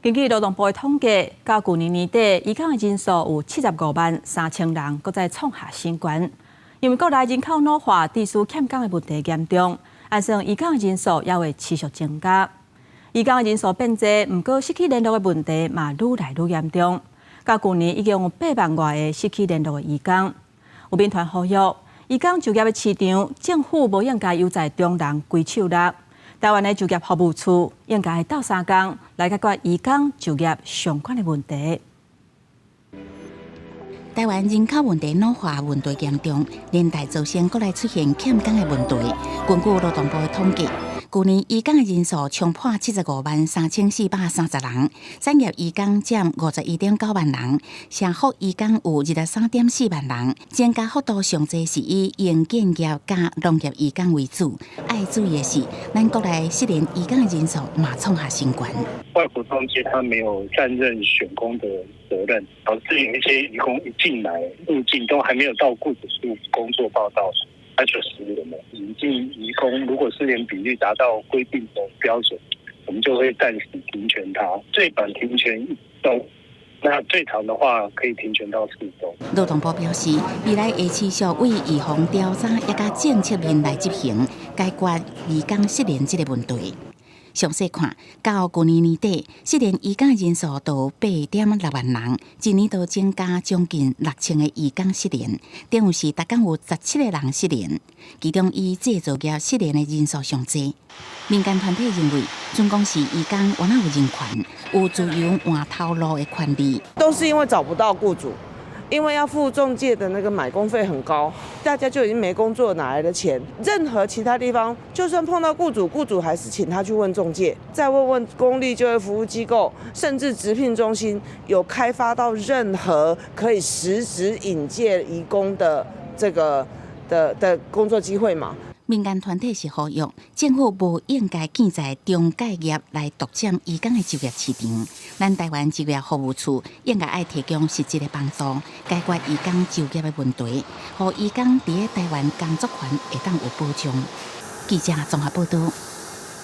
根據勞動部的統計，到舊年年底，移工的人數有75萬3千人，閣再創下新高。因為國內人口老化、致使欠工的問題嚴重，按算移工的人數也會持續增加。移工的人數變濟，毋過失去聯絡的問題嘛愈來愈嚴重。到舊年已經有8萬外个失去聯絡的移工。有民團呼籲，移工就業的市場，政府無應該由在中人規手力。台灣的就業服務處應該鬥相共來解決移工就業相關的問題。台灣人口問題老化問題嚴重，連帶造成國內出現欠工的問題。根據勞動部的統計，舊年移工的人數衝破75萬3430人，產業移工佔51.9萬人，社福移工有23.4萬人，增加幅度上濟是以營建業佮農業移工為主。愛注意的是，咱國內失聯移工的人數嘛創下新高。外國中介他沒有擔任選工的責任，導致有一些移工一進來入境都還沒有到雇主處工作報到，他就失聯了。引進移工如果失聯比率達到規定的標準，我們就會暫時停權他，最短停權一週，那最長的話可以停權到4週。勞動部表示，未來會持續為預防調查，也佮政策面來執行，解決移工失聯這個問題。詳細看，到舊年年底，失聯移工人數到8.6萬人，一年都增加將近6000個移工失聯，等於是逐工有17個人失聯。其中以製造業失聯的人數上濟。民間團體認為，準講是移工原來有人權，有自由換頭路的權利。都是因為找不到雇主。因為要付中介的那個買工費很高，大家就已經沒工作，哪來的錢？任何其他地方，就算碰到雇主，雇主還是請他去問中介，再問問公立就業服務機構，甚至職聘中心有開發到任何可以實質引介移工的這個的工作機會嗎？民間團體是呼籲政府無應該建在中介業來獨佔移工的就業市場。咱台灣就業服務處應該愛提供實質的幫助，解決移工就業的問題，予移工佇咧台灣工作權會當有保障。記者綜合報道。